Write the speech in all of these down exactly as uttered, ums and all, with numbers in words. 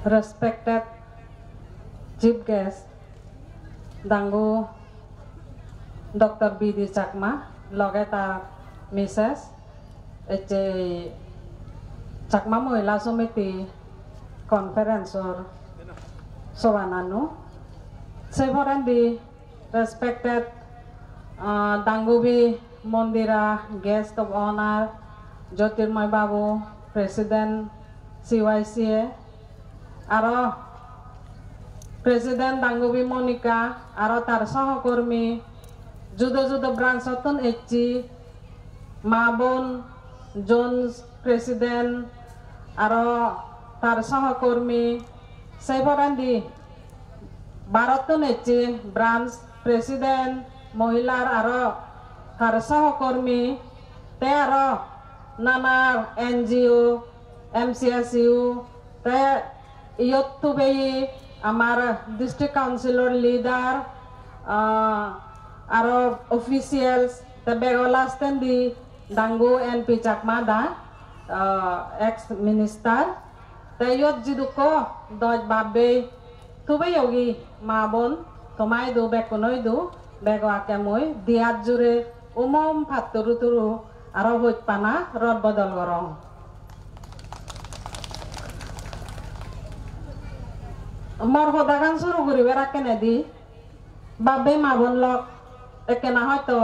Respected Chief Guest, Dangu Doctor B D Chakma, loge tar Missus, ecche Chakma Mohila Somiti Conference-or sobananu, se porendi respected, ah, Dangubi Mondira, Guest of Honor, Jyotirmoy Babu, President C Y C A, aro President Dangubi Monica, aro tar sohokormi, judo judo branch-ottun ecche, ma bon, Zone President, aro tar sohokormi, se porendi barottun ecche branch president, mohilar aro tar sohokormi, te aro nana N G O, M C S U, te iyot tubeye amar district councilor leader, ah, aro officials, te bego lastendi Dangu N P Chakma da, ah, ex minister, te iyot jidukko doj bab bei tubeyogi ma bon, toma idu bekkuno idu bego akke mui diyat jure umom patturu turu aro hojpana rod bodol gorong. Mor hodagan suru guribar akkenedi, bab bei ma bon lok, ekkena hoito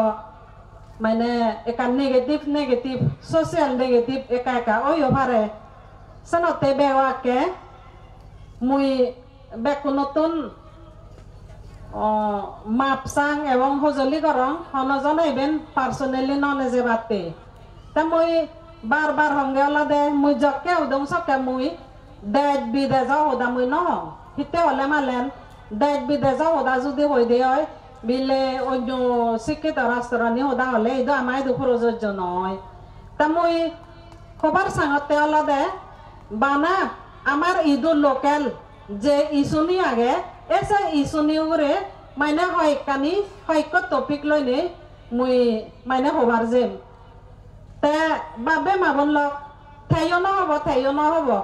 mane ekkan negative, negative, social negative ekka ekka oiyo pare. Senotte bego akke mui bekkunottun, o, map sang ebong hojoli gorong, hono jone iben personally no nejebatte. Te mui bar bar honge olode mui jokke udong sokke mui dej bidejo hoda mui no hong. Hitte hole malen dej bidejo hoda judi hoide oi, bile onyo sikkito rastorani hoda hole idu ama idu projojjo noi. Te mui hobar sangotte olode bana amar idu local je issue ni age, e se issue ni ugure mane hoyekkani, hoyekko topic loinei mui mane hobar jem. Te bab bei ma bon lok, teyo no hobo, teyo no hobo.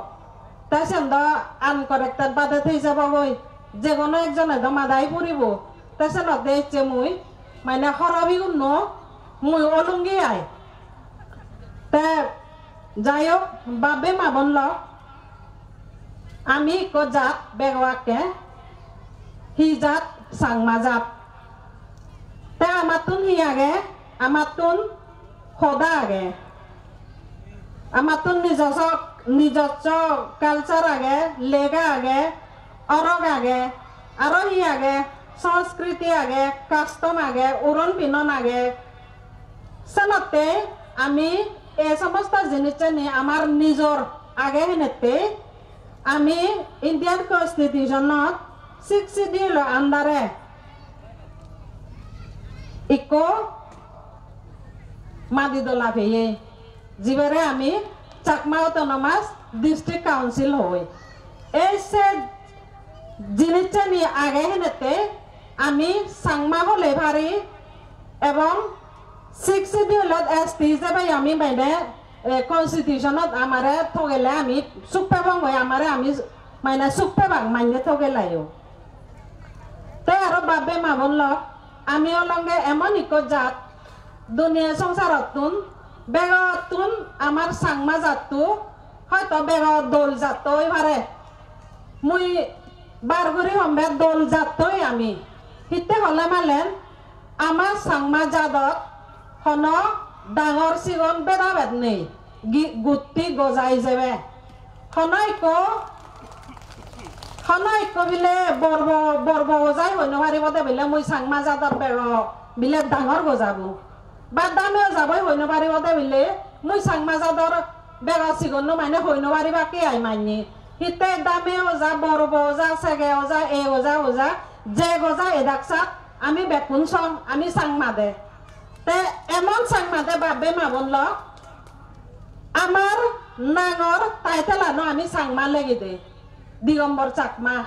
Te sen do uncorrected bade thei jabo goi. Je hono ekjone do madai puribo. Te senotte ecche mui, mane horobigunno mui olungi ai. Te jai hok, bab bei ma bon lok, ami ikko jat bego akke, hi jat? Changma jat. Te amattun hi age? Amattun hoda age. Amattun nijoso, nijosso culture age, lega age, orok age, aro hi age? Sanskriti age, custom age, uron pinon age. Senotte ami ei somosto jinisseni amar nijor age henette ami Indian Constitution-ot Sixth Schedule-o under-e ikko madi dola peye, jibere ami Chakma Autonomous District Council hoi. Ei se jinisseni age henette ami Changma hole pari ebong Sixth Schedule-ot S T ijebe ami mane, eh, Constitution-ot amare togele ami suk pebong goi, amare ami mane suk pebak mane togeleyo. Te aro bab bei ma bon lok, ami olonge emon ikko jat, duniya songsarottun begottun amar Changma jatto hoito bego dol jatto oi pare. Mui bar guri hombe dol jattoi ami. Hitte hole malen ama Changma jadot hono dangor sigon bedabed nei. Gi-, gutti goja ijebe. Hono ikko, hono ikko bile borbo, borbo gojai hoi no paribo de bile mui Changma jador bego bile dangor goja bo. Ba dame ojaboi hoi no paribo de bile, mui Changma jador bego sigonno mane hoi no paribakke ai manye. Hitte dame oja, borbo oja, sege oja, e oja, oja, je goja edak sak, ami bekkun song, ami Changma de. Te emon Changma de bab bei ma bon lok, amar nangor title-ano ami Changma legi de. Digombor Chakma,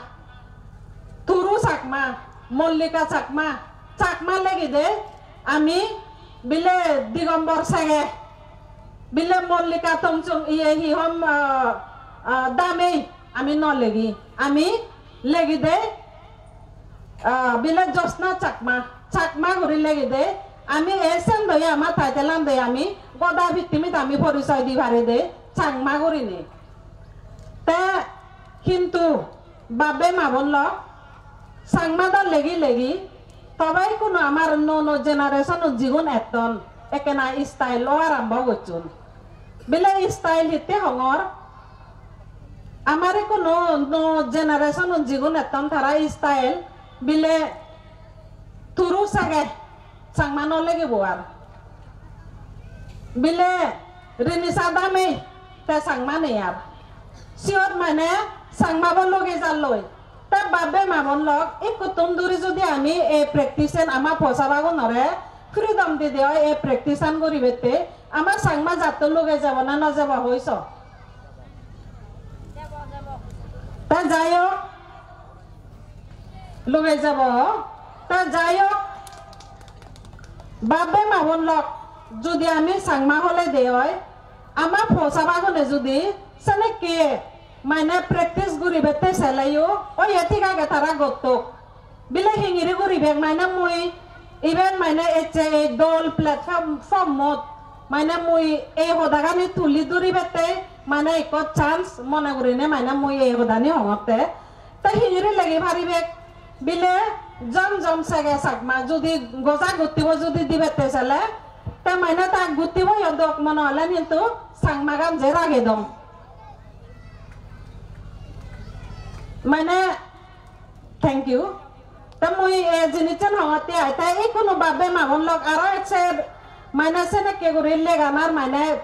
Turu Chakma, Mollika Chakma, Chakma legi de ami bile Digombor Sege, bile Mollika Tongchung, iye hi hom, ah, ah, Damei, Ami no legi, ami legi de, ah, bile Josna Chakma, Chakma guri legi de. Ami ei sen doi ama title an doi ami goda pittimit ami porisoy di pari de Changma gurinei. Te hintu bap-bei ma-bon lok, Changma do legi legi, tobe ikkunu amar nuo nuo generation-un jigun etton, ekkena style-o arombo gocchon. Bile style hitte hongor? Amar ikkunu nuo generation-un jigun etton tara style bile turu sege, Changma no legibo ar. Bile rini sadame te Changma nei ar. Siyot mane Changmabo lugei jalloi. Te bap-bei ma-bon lok, ikkuttun duri judi ami ei practice-an ama posabagunore freedom dide oi, ei practice-an guribette, ama Changma jatto lugei jebo na no jebo hoi so? Te jai hok, lugei jebo. Te jai hok, bap-bei ma-bon lok, judi ami Changma hole de oi, ama posabagune judi senekke mane practice guribette seleyo, oye thik age tara gottok. Bile hingiri guribek mane mui iben mane ecche ei dol platform, formot mane mui ei hodagani tuli duribette mane ekko chance mone gurine mane mui ei hodani hongotte. Te hingiri legi paribek bile jom jom sege Chakma judi goja guttibo judi dibette sele, te mane ta guttibo yo dok mone ole hintu Changmagan je ragedong. Mane, thank you. Te mui ei jinissan hongotte ai, te ikkunu bap-bei ma-bon lok aro ek ser mane senekke guri leganar mane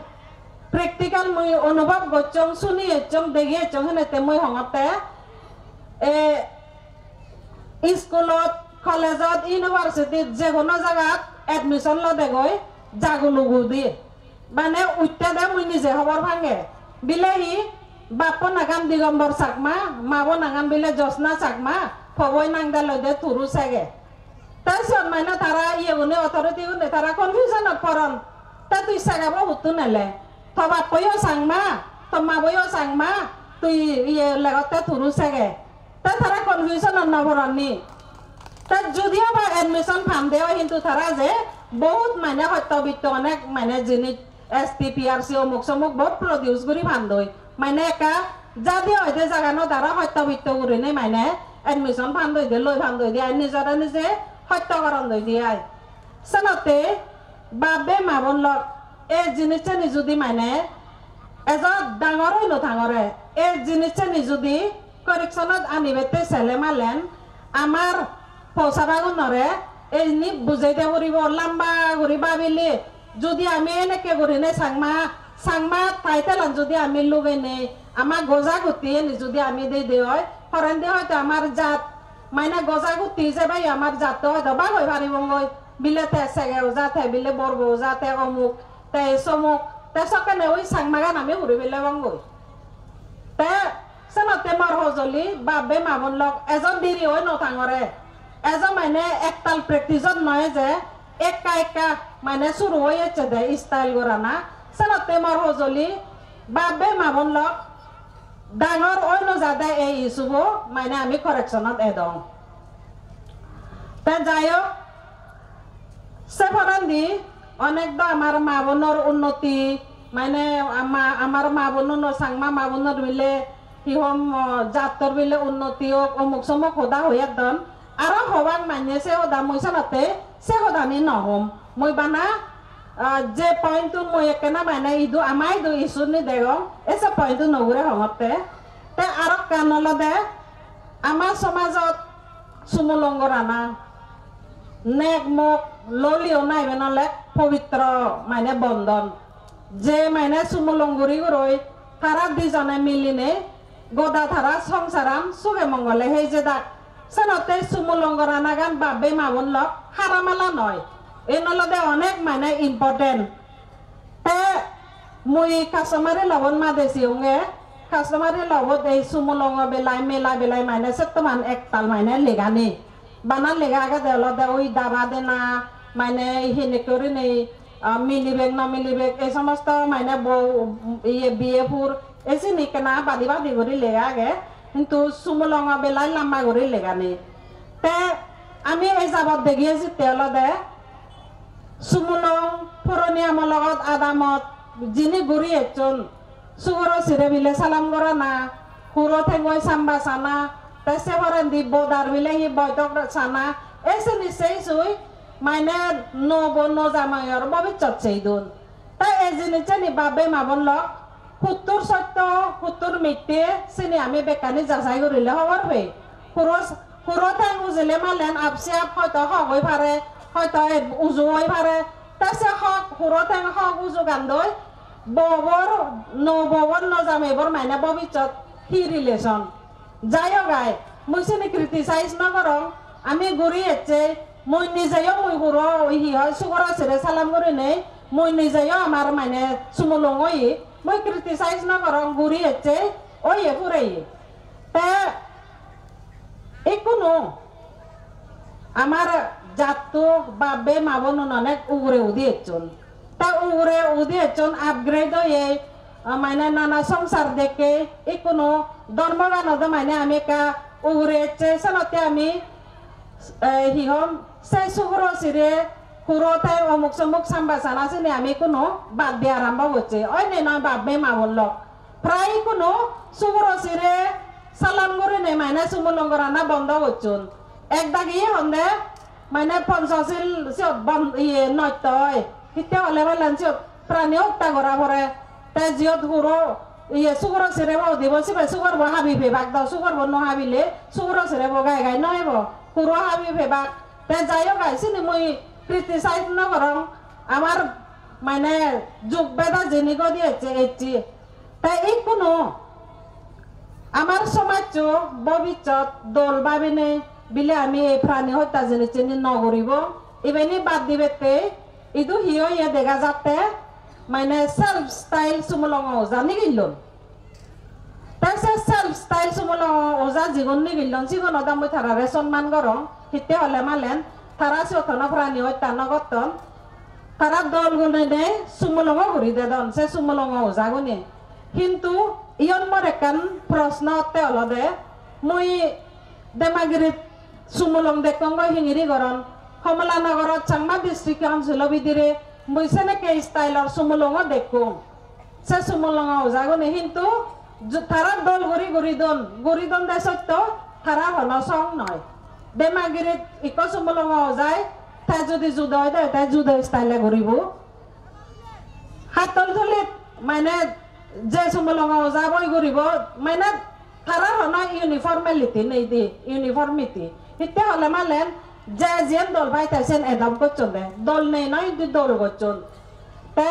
practical mui onubhob gocchong, suni ecchong, degi ecchong henette mui hongotte. E, iskulot, college-ot, university-t, je hono jagat admission lodegoi jagulugu di. Mane utte de mui nije hobor pange. Bile hi bappo nangan Digombor Chakma, mabo nangan bile Josna Chakma, poboi nang de loide Turu Sege. Te siyot mane tara iye gune authority gune tara confusion-ot poron. Te tui segebo huttun ele? To bappoyo Changma, to maboyo Changma, tui iye legotte Turu Sege. Te tara confusion-ot no poron ni. Te judiyo ba admission pan de oi, hintu tara je bohut mane hotto bitto onek mane jinis S T P R C omuk somuk bohut produce guri pan doi. Mane ekka jadi oi de jaganot aro hotto bitto gurinei mane admission pan doi de, loi pan doi de, ar nijore nije hotto goron doi de ai. Senotte bap-bei ma-bon lok, ei jinissani judi mane ejo dangor oi no tangore, ei jinissani judi correction-ot anibette sele malen amar posabagunore eini bujei de puribo, lamba guri babile. Judi ami enekke gurine Changma, Changma title-an judi ami lugenei ama goja gutti eni judi ami dei de oi, porendi hoito amar jat, mane goja gutti ijebe amar jatto hoito bhag oi paribongoi. Bile te sege oja, te bile borbo oja, te omuk, te somuk, te sokkene oi Changmagan ami puri pelebongoi. Te senotte mor hojoli bap-bei ma-bon lok, ejo diri oi no tangore, ejo mane ektal practice-ot noi je ekka ekka mane suru oi ecche de style gorana. Senotte mor hojoli bap-bei ma-bon lok, dangor oi no jade ei issue-bo mane ami correction-ot edong. Te jai hok, se porendi onek do amar ma-bonor unnoti, mane ama-, amar ma-bonuno, Changma ma-bonor bile hi hom, o, jattor bile unnoti ok, omuk somuk hoda hoi etton. Aro hobak mane se hoda mui senotte se hodani no hom. Mui bana, ah, je point-un mui ekkena mane idu ama idu issue-ni degong, e se point-un ugure hongotte. Te arokkan olode ama somajot sumulongo rana, nek mok lolio na, iben ole pobitro mane bondhon. Je mane sumulong guri guroi tara dijone milinei goda tara songsaran suge mongole hei jedak. Senotte sumulong goranagan bap-bei ma-bon lok haramala noi. En olode onek mane important. Te mui customary law-bot made siyonge, customary law-bot ei sumulongo belai, mela belai mane settoman ektal mane lega nei. Bana lega agede olode oi daba dena, mane henekke gurinei Ah, milibek no milibek, ei somosto mane bo-, iye, biye pur, ei sini ekkena badi badi guri lega age, hintu Sumulongo belai lamba guri lega nei. Te ami ei jabot degi ejitte olode Sumulong puroni amologot adamot jini guri ecchon, sugoro sire bile salam gorana, huro thengoi samba sana, te se porendi bodar bile hi boitok sana, ei sini sei sui mane nuo bo nuo jamoior bobissot sei don. Te ei jinissani bab bei ma bon lok, huttur sotto, huttur mitte, sini ami bekkani jajai gurile hobor pei. Huro, huro theng ujile malen apsi ap hoito hok oi pare, hoito e uju oi pare. Te se hok, huro theng hok uju gandoi, bobor, nuo bobor nuo jameibor mane bobissot hi relation? Jai hok ai, mui sini criticize no gorong, ami guri ecche, mui nijeyo mui huro, hi hoi, sugoro sire salam gurinei, mui nijeyo amar mane Sumulong oye, mui criticize no gorong, guri ecche, oye pureye. Te ikkunu amar jatto bab bei ma bonun onek ugure udi ecchon. Ta ugure udi ecchon, upgrade oye, ah, mane nana songsar dekke, ikkunu dhormoganot do mane ami ekka ugure ecche, senotte ami, eh, hi hom, se sugoro sire, huro te omuk somuk samba sana sini ami ikkunu bad diye arambo gocche. Oine noi bab bei ma bon lok. Prai ikkunu sugoro sire salam gurinei mane Sumulong gorana bondo gocchon. Ek dagi honde mane Panchashil siyot bon-, iye, nosto oi. Hitte hole malen siyot prani hotta gora pore. Te jiyot huro, iye, sugoro sire bo udibo, sibe sugorbo habi pebak do, sugorbo no habile sugoro sire bo gai gai no ebo. Huro habi pebak. Te jai hok ai, sini mui criticize no gorong. Amar mane jug beda jini godi ecche, ecche. Te ikkunu amar somajcho bobissot dol babinei bile ami ei prani hotta jinisseni no guribong. Ibeni bad dibatte idu hi oye dega jatte, mane self style Sumulongo oja nigillon. Te se self style Sumulongo oja jigun nigillon, sigunot do mui tarare sonman gorong. Hitte hole malen tara siyot hono prani hotta no gotton. Tara dol gurinei Sumulongo guri dedon, se Sumulongo ojagune. Hintu iyot mor ekkan proshno otte olode, mui Demagirit Sumulong dekkongoi hingiri goron, Homolanagorot Changma District Council-o bidire mui senekke style-or Sumulongo dekkong. Se Sumulongo ojagune hintu ju-, tara dol guri guri don, guri don de sotto, tara hono song noi. Demagirit ikko Sumulongo ojai, te judi judo oi de, te judo style-e guribo. Hattol tulit mane je Sumulongo oja boi guribo, mane tara hono uniformity nei de, uniformity. Hitte hole malen je jiyen dol pai te siyen adopt gocchon de. Dol nei noi, hintu dol gocchon. Te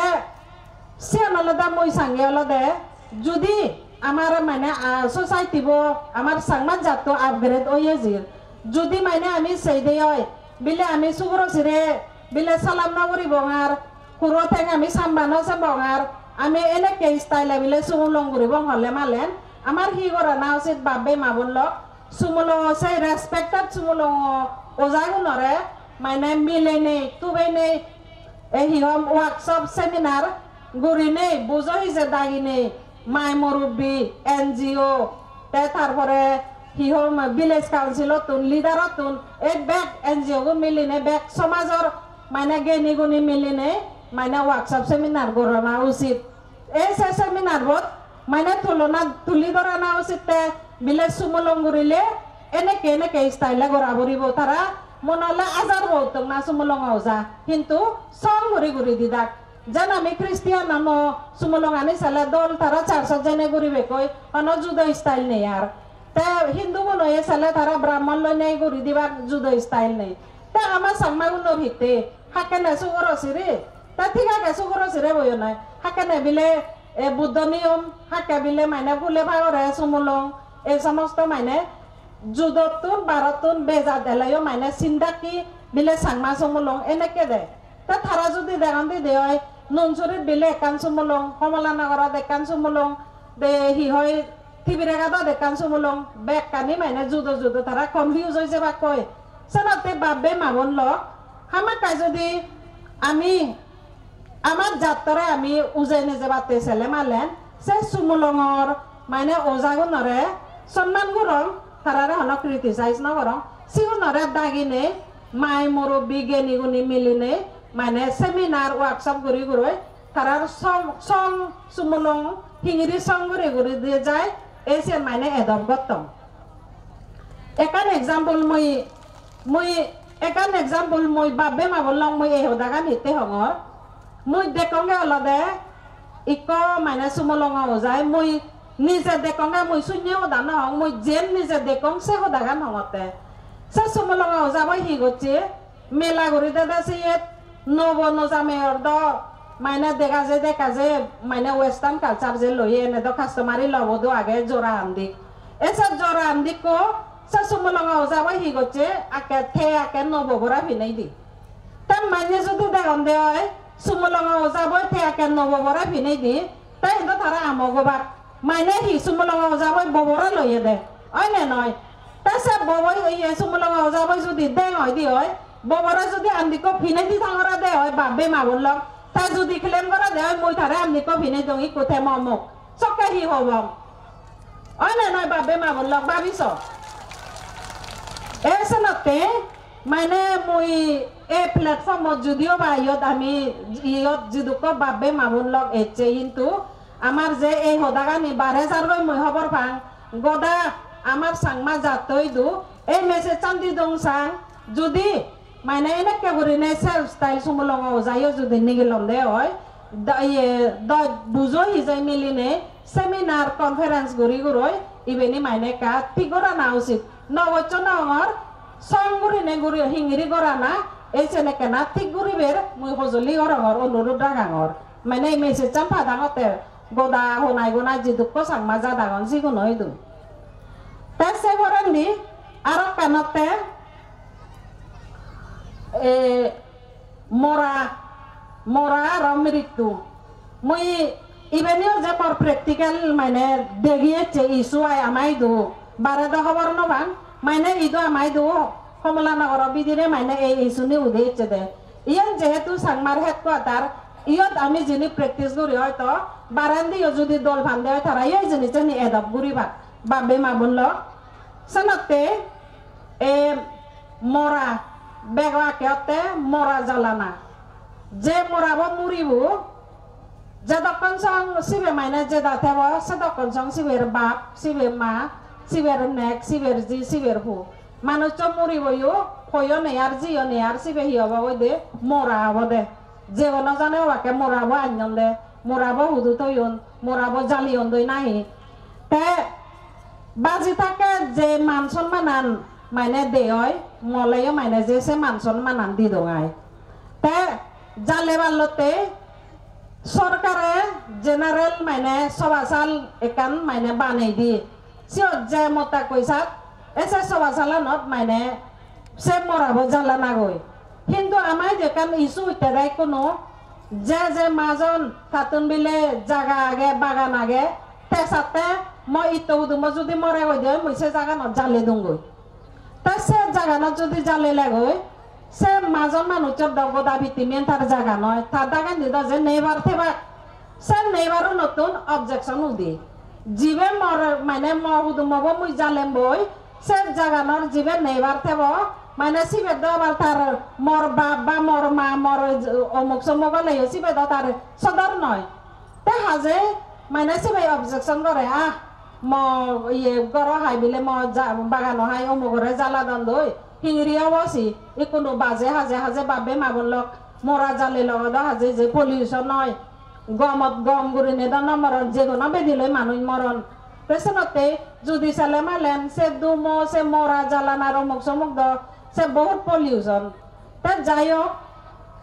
siyan olode mui sange olode, judi amar mane, ah, society bo, amar Changma jatto upgrade oye jir, judi mane ami sei de oi, bile ami sugoro sire bile salam no guribong ar, huro theng ami samba no sebong ar, ami enekke style bile Sumulong guribong hole malen, amar hi gorana usit bab bei ma bon lok? Sumulong, se respected Sumulong ojagunore mane milenei, tubenei, e hi hom, workshop, seminar gurinei, bujo hije daginei, mai murubbi, N G O, te tar pore hi hom, village council-ottun, leader-ottun, ei bek N G O gun milinei, bek somajor mane geni guni milinei mane workshop, seminar gorana usit. Ei se seminar bot mane tulona tuli dhorana usitte bile Sumulong gurile enekke enekke style-e gora puribo. Tara mone ole ajar bo uttok na Sumulongo oja, hintu song guri guri didak. Jen ami Christian ano Sumulongani sele dol, tara church-ot jene guribekkoi, hono judo style nei ar. Te Hindu gunoye sele tara Brahmon loi nei guri dibak, judo style nei. Te ama Changma gunor hitte, hakkene sugoro sire? Te thik age, sugoro sire boyo noi. Hakkene bile, e, Buddho niyom, hakke bile mane phule pagore Sumulong, ei somosto mane judottun, barottun bejat eleyo mane sindakki bile Changma Sumulong enekke de. Te tara judi degon dide oi, Nunsurit bile ekkan Sumulong, Homolanagorot ekkan Sumulong, de hi hoi, Tibiragadot ekkan Sumulong, bekkani mane judo judo, tara confuse oi jebakkoi. Senotte bab bei ma bon lok, hamakkai judi ami Amar jattore ami ujei nejebatte sele malen, se Sumulongor mane ojagunore sonman gorong, tarare hono criticize no gorong, sigunore daginei mai murubbi geni guni milinei mane seminar workshop guri guroi tarar song, song Sumulong hingiri song guri guri diye jai, ei siyen mane adopt gottong. Ekkan example mui, mui ekkan example mui bap bhei ma bon lok mui ei hodagan hitte hongor. Mui dekkonge olode ikko mane Sumulongo ojai, mui nije dekkonge, mui sunne hoda no hong, mui jen nije dekkong se hodagan hongotte. Se Sumulongo ojabo hi gocche? Mela guri dede siyet nobo no jameyor do, mane dega je, dega je, mane western culture je loye ene do customary law bo do age jora andik. Ese jora andikko se Sumulongo ojabo hi gocche, akke te akke nobo bora pinei di. Te mane judi degonde oi, Sumulongo ojabo te akke nobo bora pinei di, te indo tara amo gobak. Mane hi Sumulongo ojaboi bobora loye de, oi ne noi? Te se boboi, iye, Sumulongo ojaboi judi deng oi di oi, bobora judi andikko pinei di thangora de oi, bap bhei ma bon lok, te judi claim gora de oi, mui tare andikko pinei dong ikko te mo mok, sokke hi hobong? Oi ne noi, bap bhei ma bon lok, babi so. E senotte mane mui ei platform-ot judiyo ba iyot ami iyot jidukko bap bhei ma bon lok ecche, hintu amar je ei hodagani bare jargoi mui hobor pang, goda amar Changma jattoi idu ei message-an di dong sang, judi mane enekke gurinei self style Sumulongo ojaiyo judi nigilonde oi, da-, iye, doj bujo hijai milinei seminar conference guri guroi ibeni mane ekka thik gorana usit. No goccho no ongor, song gurinei guri hingiri gorana, ei sen ekkena thik guriber mui hojoli gorongor, onurot ragangor. Mane ei message-an padangotte goda honai gonai jidukko Changma jadagon siguno idu. Te se porendi arokkanotte, e, mora, mora aro mrittu. Mui ibeniyo je mor practical mane degi ecche issue ai ama idu, bare do hobor no pang, mane idu ama idu Homolanagoro bidire mane ei issue ni ude ecche de. Iyen jehetu Changmar headquarter, iyot ami jini practice guri hoito barendiyo judi dol pande oi tara iyo ei jinissani adopt guribak, bap bhei ma bon lok. Senotte e mora bego akke otte mora jalana. Je morabo muribo, jedokkon song sibe mane jeda thebo, sedokkon song siber bap, sibe ma, siber nek, siber ji, siber pu. Manusso muriboyo, hoyo nei ar jiyo nei ar, sibe hi obo hoide, mora obode. Jebo no jane obakke morabo anyon de, morabo hudu toyon, morabo jaleyon doi nahi. Te baji thakke je man sonmanan mane de oi, moleyo mane je se man sonmanan di dong ai. Te jaleballotte sorkare general mane sobasal ekkan mane banei di. Siyot je motta koi sat, ese sobasalanot mane se morabo jalanagoi. Hintu ama idu ekkan issue utte de ikkunu, je je majon tattun bile jaga age, bagan age, te satte mo itto hudumo judi more goi de, mui se jaganot jale dungoi. Te se jaganot judi jalelegoi, se majon manuchor do goda pittimiyen tar jaga noi, tar dagendi do je neighbor thebak, se neighbor-unottun objection udi. Jibe mor, mane mo hudumobo mui jalemboi, se jaganor jibe neighbor thebo, mane sibe do abar tar mor bap ba mor ma, mor omuk somuk oleyo sibe do tar sodor noi. Te haje mane sibe objection gore, ah, mo iye goro hai bile mo ja-, bagano hai omugore jaladon doi, hingiri obo si, ikkunu baje haje haje bap bhei ma bon lok, mora jale logo do haje je pollution oi, gomot gom gurine do no moron, je hono bedi loi manuj moron. Te senotte judi sele malen se dumo, se mora jalanar omuk somuk do, se bohut pollution. Te jai hok,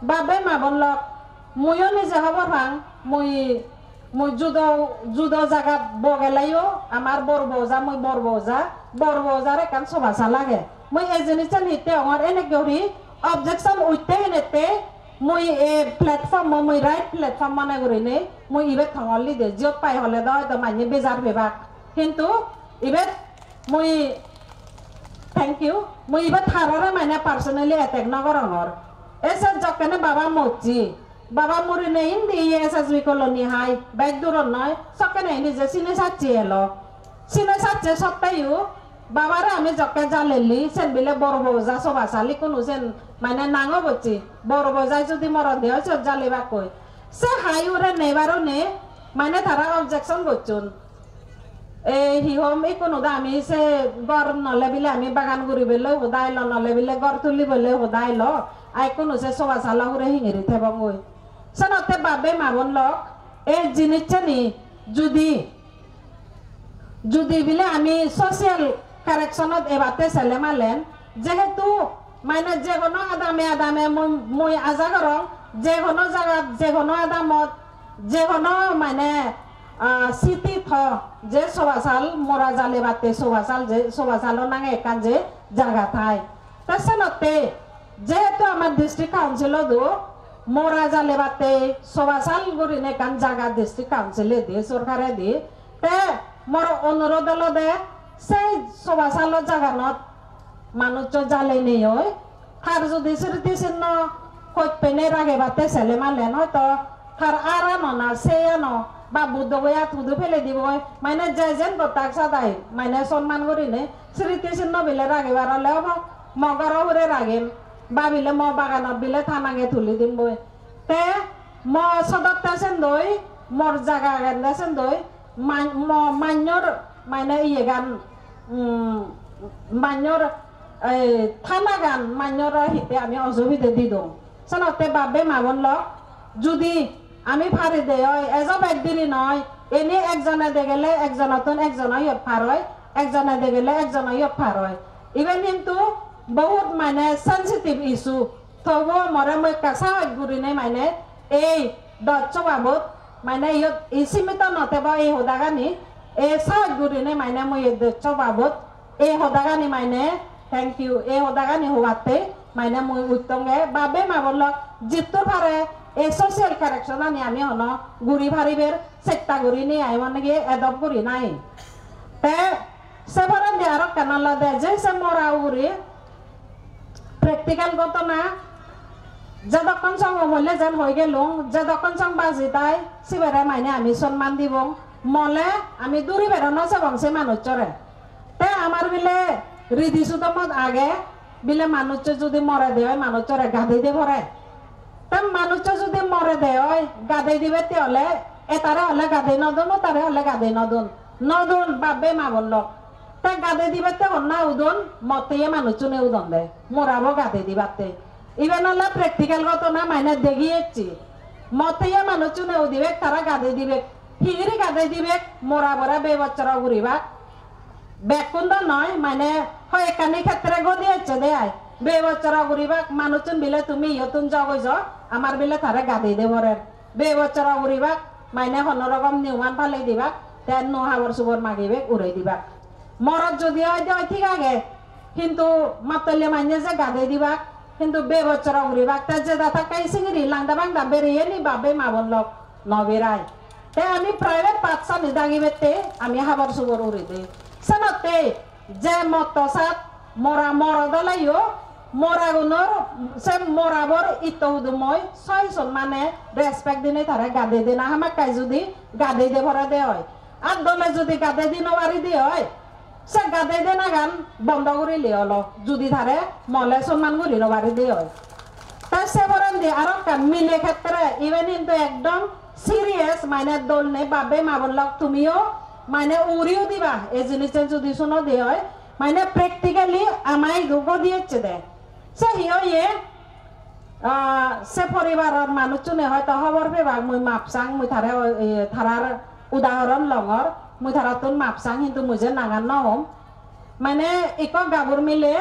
bap bhei ma bon lok, muiyo nije hobor pang, mui, mui judo, judo jagat bo geleyo, amar bor boja, mui bor boja, bor bojar ekkan sobasal age. Mui ei jinissan hitte hongor, enekke guri objection utte henette, mui ei platform-o, mui right platform mone gurinei, mui ibet hongor lide, jiyot pai hole do hoito manye bejar pebak. Hintu ibet mui, thank you. Mui ibet harore mane personally attack no gorongor. Ese jokkene baba mocche, Baba murinei indi S S B colony hai, bej durot noi, sokkene indi je sine sacche elo. Sine sacche sotteyo, babare ami jokke jalelli, sen bile bor boja soba sal ikkunu sen mane nang obocche, bor bojai judi moron de oi sot jalebakkoi. Se hai hure nebarone mane tara objection gocchon. Ei hi hom, ikkunu do ami se gor nole bile ami bagan guribelloi hoda elo, nole bile gor tulibelloi hoda elo, a ikkunu se soba salo hure hingiri thebongoi. Senotte bab bei ma bon lok, ei jinissani judi, judi bile ami social correction-ot ebatte sele malen, jehetu mane je hono adame adame mui, mui aja gorong, je hono jagat, je hono adamot, je hono mane, ah, city-t ho, je soba sal, mora jalebatte soba sal, je soba salo nange ekkan je jaga thai. Te senotte jehetu amar district council-odo mora jalebatte soba sal gurine ekkan jaga district council-e di, sorkare di. Te mor onurod olode sei soba salo jaganot manuccho jalenei oi, tar judi sriti sinno hoj pene ragebatte sele malen hoito tar arano na seyano ba Buddho goyat hudu pele diboi, mane je jen gottak sadai, mane sonman gurine sriti sinno bile ragebar ole obo, mo goro hure ragem, ba bile mo baganot bile ta nange tuli dimboi. Te mo sodotte sendoi, mor jaga agende sendoi, man-, mo-, mannyor mane iyegan, mm, mannyor, eh, thanagan mannyor hitte ami osubide didong. Senotte bab bei ma bon lok, judi ami pari de oi, ejo bej diri noi, eni ekjone degele ekjonottun ekjon oyot par oi, ekjone degele ekjon oyot par oi. Iben hintu bohut mane sensitive issue. Tobuo more mui ekka sahoj gurinei mane ei doj sobabot mane iyot ei simito no tebo ei hodagani, ei sahoj gurinei mane mui ei doj sobabot ei hodagani mane, thank you, ei hodagani hobatte mane mui uttonge bab bei ma bon lok, jittur pare ei social correction ani ami hono guri pariber chesta gurinei ai mane gi adopt guri nai. Te se porendi aro ekkan olode je se mora ugure practical ghotona, jedokkon song omole jen hoi gelung, jedokkon song baji tai, sibere mane ami sonman dibong. Mole ami duri bero no sebong se manuchore. Te amar bile ridi sudomot age, bile manuccho judi more de oi, manuchore gadei de pore. Te manuccho judi more de oi, gadei dibette ole, etare ole gadei no don, otare ole gadei no don. No don, bab bei ma bon lok. Te gadei dibette honna udon, motteye manucchune udon de, morabo gadei dibatte. Iben ole practical ghotona mane degi ecche. Motteye manucchune udibek, tara gadei dibek. Hingiri gadei dibek, morabore bebochoro guribak. Bekkun do noi, mane hoyekkani khetre ghodi ecche de ai. Bebochoro guribak, manucchun bile tumi iyottun jogoi jo, amar bile tare gadei de porer. Bebochoro guribak, mane hono rokom niyuman palei dibak, te nuo habor subor magibek, urei dibak. Morot judi oi de oi thik age, hintu mattolle manye je gadei dibak, hintu bebochoro guribak, te jeda thakke singiri langda bangda bereye ni bab bei ma bon lok, no berai. Te ami private part-ani dagibette ami habor subor uri de. Senotte je motto sat mora morot oleyo, moragunor se morabor itto hudumoi soi son mane respect dinei tare gadei dena hamakkai judi gadei de pore de oi. Ar dole judi gadei di no pari de oi, se gadei denagan bondo gurile olo, judi tare mole sonman guri no pari de oi. Te se porendi aro ekkan mile khetre, iben hintu ekdom serious, mane dol nei, bab bei ma bon lok, tumiyo mane uri udiba, ei jinissen judi suno de oi, mane practically ama idu ghodi ecche de. Se hi oye, ah, se poribaror manuchchune hoito hobor pebak, mui map sang, mui tare, eh, tarar udahoron longor, mui tarattun map sang, hintu mui je nangan no hom. Mane ikko gabur mile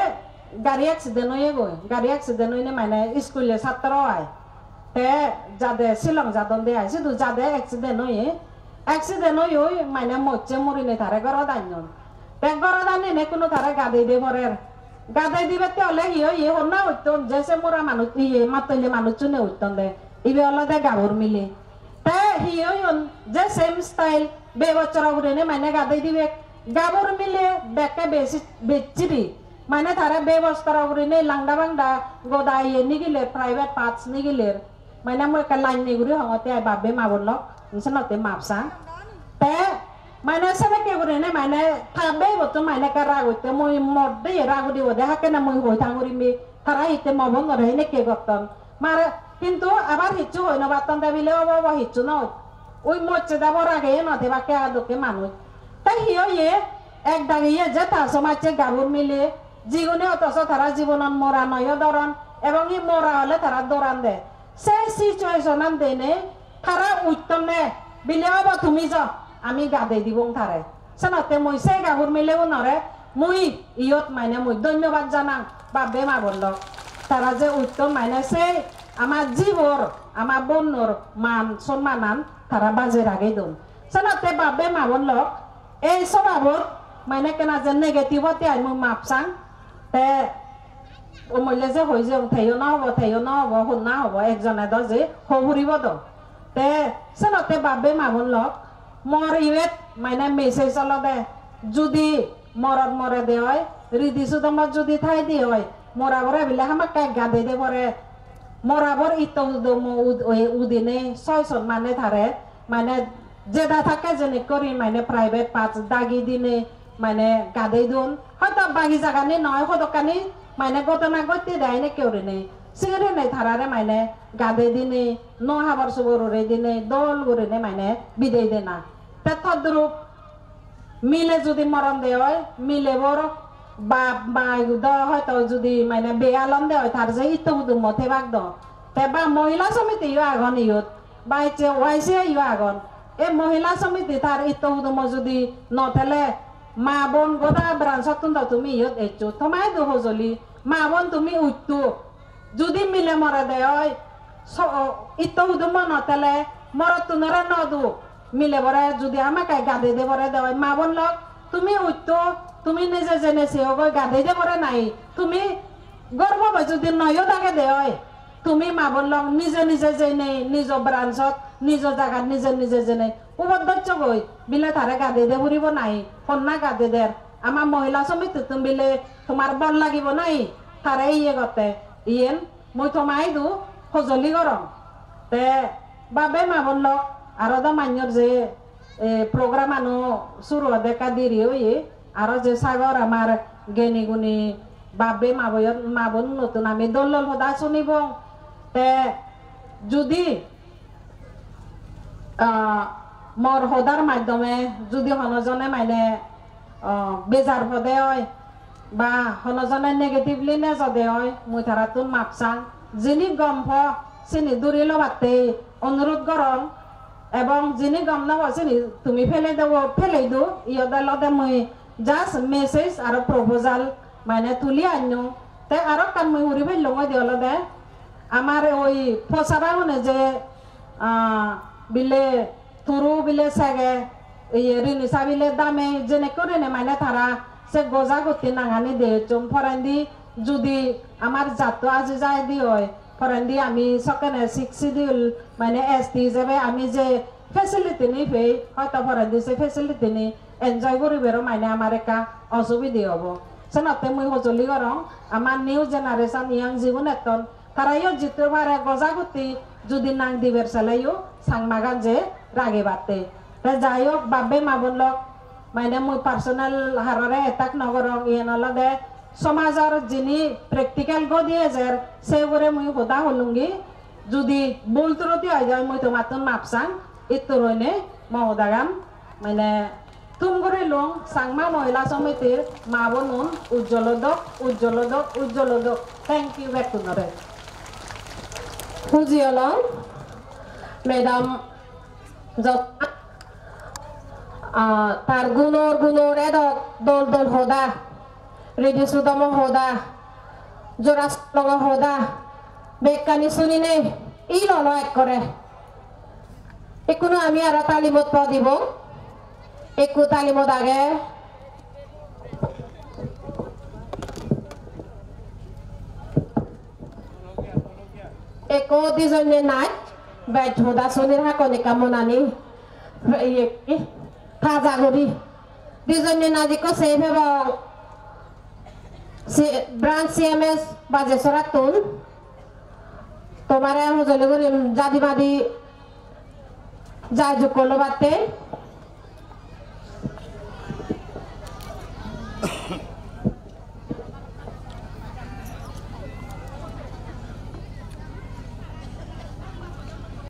gari accident oyegoi, gari accident oine mane iskule satro ai. Te jade Shillong jadonde ai, sidu jade accident oye. Accident oi oi mane mocche, murinei tare gorot anyon. Te gorot anine kuno tare gadei de porer. Gadei dibette ole hi oye, honna utton, je se mora manuj, iye, mattolle manuchchune utton de. Ibe olode gabur mile. Te hi oyon, je same style, bebochoro gurinei mane gadei dibek. Gabur mile bekke besi, bechiri. Mane tare bebochoro gurinei langda bangda goda iye nigiler, private parts nigiler. Mane mui ekka lajne guri hongotte ai bap-bei ma-bon lok, senotte map sang. Te mane senekke gurinei mane ta beibottun mane ekka rag utte, mui modde ye rag udibode, hakkene mui hoi thang gurim, tara hitte mo bonore henekke gotton. Mare hintu abar hissu hoi no patton, te bile obo obo hissu noi. Ui mocche dabo rage ye no thebakke a dokke manuj. Te hi oye, ek dagi ye je ta somajje gabur mile, jigune otoso tara jibonot mora noyo doron, ebong hi mora ole tara doran de. Se situation-an denei tara uttonne, bile obo tumi jo, ami gadei dibong tare. Senotte mui se gabur milegunore mui iyot mane mui dhonnobad janang, bap-bei ma-bon lok. Tara je utton mane se ama jibor, ama bonnor man sonmanan tara bajei ragei don. Senotte bap-bei ma-bon lok, ei sobabot mane ekkena je negative-otte ai mui map sang. Te omolle je hoi jeyong, teyo no hobo, teyo no hobo, honna hobo, ekjone do je ho puribo do. Te senotte bap-bei ma-bon lok, mor ibet mane message olode, judi morot morede oi, ridi sudomot judi thaide oi, morabore bile hamakkai gadei de pore, morabor itto hudumo ud-, oi-, udinei soy son mane tare, mane jeda thakke jenik guri mane private part dagi dinei mane gadei don. Hoito bagi jagani noi, hodokkani mane ghotona ghotte de enekke gurinei. Sigun hinei tarare mane gadei dinei, nuo habor subor uri dinei, dol gurinei mane bidei dena. Te todrup mile judi moron de oi, milebor bap ma do hoito judi mane beyal on de oi, tar je itto hudumo thebak do. Te ba mohila somiti yo agon iyot, ba ecche Y C A yo agon. E mohila somiti tar itto hudumo judi no thele, ma bon goda branch-ottun do tumi iyot eccho. Toma idu hojoli, ma bon tumi utto. Judi mile morede oi, so, itto hudumo no thele, morottunore no du. Milebore judi hamakkai gadei de pore de oi, ma bon lok, tumi utto, tumi nije jene seyogoi gadei de pore nahi, tumi gorbobo judi noyo dage de oi, tumi ma bon lok nije nije jeinei, nijo branch-ot, nijo jagat nije nije jeinei ubot docchogoi, bile tare gadei de puribo nahi, honna gadei der, ama mohila somitittun bile tomar bol lagibo nahi, tare iye gotte, iyen mui toma idu hojoli gorong. Te bap-bei ma bon lok, aro do mannor je, e, program-ano suru ode ekka deri oye, aro je sagor amar geni guni bap-bei ma boyon, ma bonunottun ami dol dol hoda sunibong. Te judi, ah, mor hodar maddome judi hono jone mane, ah, bejar pode oi, ba hono jone negatively nejode oi, mui tarattun map sang. Jini gom po, sini duri lobatte onurot gorong, ebong jini gom no po, sini tumi pele debo, pele do, iyot olode mui just message aro proposal mane tuli annong. Te aro ekkan mui huri pellong oide olode, amar oi posaragune je, ah, bile turu bile sege, iye rini sabile dame jenekke gurinei mane tara se goja gutti nangani deyocchon. Porendi judi amar jatto aji jaide oi, porendi ami sokkene Sixth Schedule mane S T ijebe ami je facility ni pei, hoito porendi se facility ni enjoy guribero mane amar ekka osubide obo. Senotte mui hojoli gorong, amar new generation young jigun etton, tarayo jitto pare goja gutti judi nang diber seleyo Changma ganje ragebatte. Te jai hok, bap-bei ma bon lok, mane mui personal harore attack no gorong, iyen olode somajor jini practical godi ejer, se ugure mui hoda holungi. Judi bul truti oi jai, mui tomattun map sang, ittur oine mo hodagan mane thum gurilung. Changma Mohila Somitir ma bonun ujjol odok, ujjol odok, ujjol odok. Thank you bekkunore. Huji olong, madam jot, ah, tar gunor gunor edok dol dol hoda, ridi sudomo hoda, jora solongo hoda, bekkani suninei il olo ekkore. Ikkunu ami aro talimot po dibo. Ikku talimot age. Ikku dijonne naj, bej hoda sunir hakkon ekka monani, iye, taja guri. Dijonne naj ikko sei pebong. Si-, branch C M S Bajesorattun. Tomare hojoli guri jadi madi jai jukko lobatte.